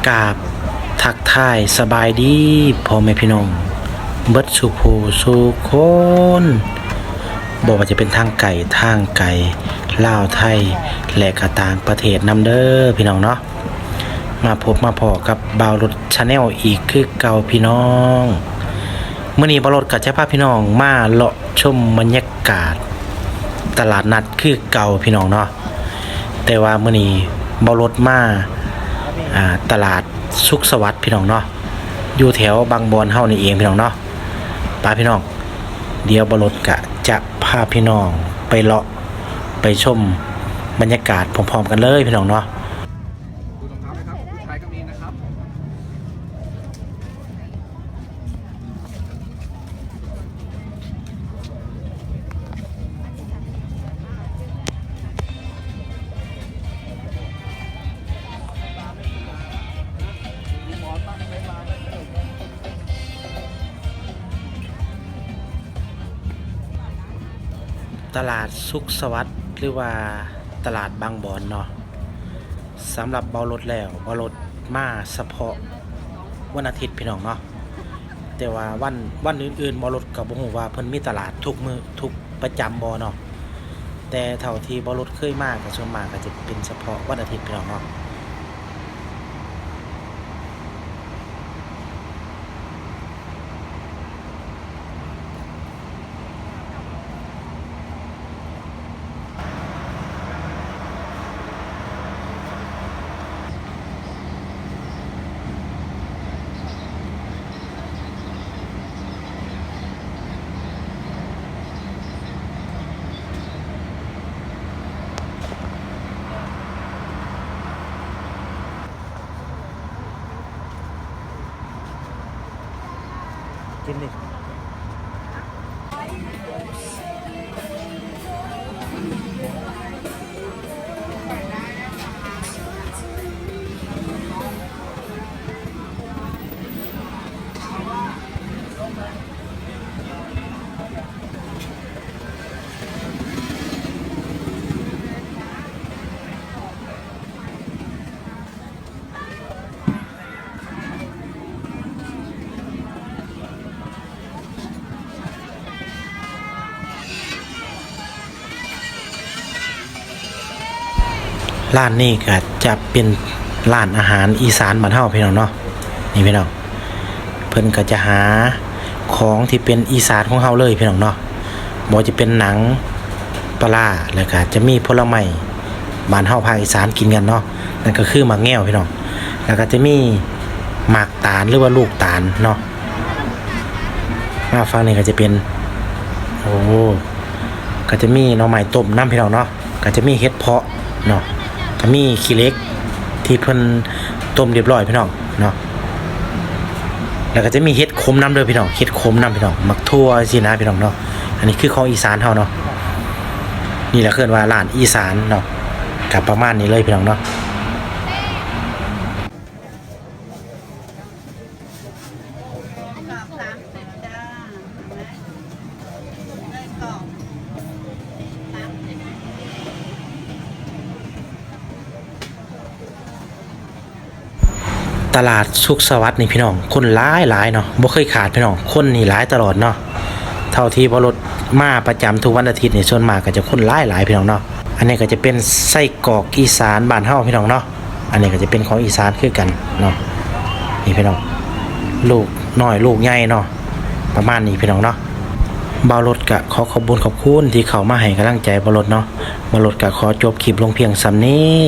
ກາບທັກທາຍສະບາຍດີພໍ່ແມ່ພີ່ນ້ອງເບິດສູ່ຜູ້ສູ່ຄົນ, ບໍ່ວ່າຈະເປັນທາງໃກ້ທາງໄກ, ລາວໄທ ແລະ ກະຕ່າງປະເທດນຳເດີພີ່ນ້ອງເນາະ. ມາພົບມາພໍ້ກັບບ່າວລົດ Channel ອີກຄືເກົ່າພີ່ນ້ອງ. ມື້ນີ້ບ່າວລົດກະຈະພາພີ່ນ້ອງມາເລາະຊົມບັນຍາກາດຕະຫຼາດນັດຄືເກົ່າພີ່ນ້ອງເນາະ. ແຕ່ວ່າມື້ນີ້ບ່າວລົດມາ ອ່າ ຕະຫຼາດສຸກສະຫວັດພີ່ນ້ອງເນາະ, ຢູ່ແຖວບາງບອນເຮົານີ້ເອງພີ່ນ້ອງເນາະ. ໄປພີ່ນ້ອງ, ດຽວບ່າວລົດກະຈະພາພີ່ນ້ອງໄປເລາະໄປຊົມບັນຍາກາດພ້ອມໆກັນເລີຍພີ່ນ້ອງເນາະ. ຕະຫຼາດສຸກສະຫວັດ ຫຼືວ່າຕະຫຼາດບາງບອນເນາະ. ສຳລັບບ່າວລົດແລ້ວ ບ່າວລົດມາສະເພາະວັນອາທິດພີ່ນ້ອງເນາະ. ແຕ່ວ່າວັນ ວັນອື່ນໆ ບ່າວລົດກະບໍ່ຮູ້ວ່າເພິ່ນມີຕະຫຼາດທຸກມື້ ທຸກປະຈຳບໍ່ເນາະ. ແຕ່ເທົ່າທີ່ບ່າວລົດເຄີຍມາກະສ່ວນມາກກະຈະເປັນສະເພາະວັນອາທິດພີ່ນ້ອງເນາະ. ກິນດິ. ຮ້ານນີ້ກະຈະເປັນຮ້ານອາຫານອີສານບ້ານເຮົາພີ່ນ້ອງເນາະ. ນີ້ພີ່ນ້ອງ, ເພິ່ນກະຈະຫາຂອງທີ່ເປັນອີສານຂອງເຮົາເລີຍພີ່ນ້ອງເນາະ. ບໍ່ວ່າຈະເປັນໜັງປາລ້າ ແລ້ວກະຈະມີຜົນລະໄມ້ບ້ານເຮົາພາກອີສານກິນກັນເນາະ, ນັ້ນກະຄືໝາກແງວພີ່ນ້ອງ. ແລ້ວກະຈະມີໝາກຕານ ຫຼືວ່າລູກຕານເນາະ. ມາຝັ່ງນີ້ກະຈະເປັນ ໂອ້ ກະຈະມີໜໍ່ໄມ້ຕົ້ມນຳພີ່ນ້ອງເນາະ, ກະຈະມີເຫັດເຜາະເນາະ, ກະມີຂີ້ເຫຼັກທີ່ເພິ່ນຕົ້ມຮຽບຮ້ອຍພີ່ນ້ອງເນາະ. ແລ້ວກະຈະມີເຫັດຂົມນຳເດີພີ່ນ້ອງ, ເຫັດຂົມນຳພີ່ນ້ອງ, ໝາກຖົ່ວຈັ່ງຊີ້ນະພີ່ນ້ອງເນາະ. ອັນນີ້ຄືຂອງອີສານເຮົາເນາະ. ນີ້ແຫຼະເອີ້ນວ່າຮ້ານອີສານເນາະ, ກະປະມານນີ້ເລີຍພີ່ນ້ອງເນາະ. ຕະຫຼາດສຸກສະຫວັດນີ້ພີ່ນ້ອງ ຄົນຫຼາຍໆເນາະ, ບໍ່ເຄີຍຂາດພີ່ນ້ອງ, ຄົນນີ້ຫຼາຍຕະຫຼອດເນາະ. ເທົ່າທີ່ບ່າວລົດມາປະຈຳທຸກວັນອາທິດນີ້ ສ່ວນມາກກະຈະຄົນຫຼາຍໆພີ່ນ້ອງເນາະ. ອັນນີ້ກະຈະເປັນໄສ້ກອກອີສານບ້ານເຮົາພີ່ນ້ອງເນາະ. ອັນນີ້ກະຈະເປັນຂອງອີສານຄືກັນເນາະ. ນີ້ພີ່ນ້ອງ, ລູກນ້ອຍລູກໃຫຍ່ເນາະ, ປະມານນີ້ພີ່ນ້ອງເນາະ. ບ່າວລົດກະຂໍຂອບບຸນຂອບຄຸນທີ່ເຂົ້າມາໃຫ້ກຳລັງໃຈບ່າວລົດເນາະ. ບ່າວລົດກະຂໍຈົບຄລິບລົງພຽງສ່ຳນີ້.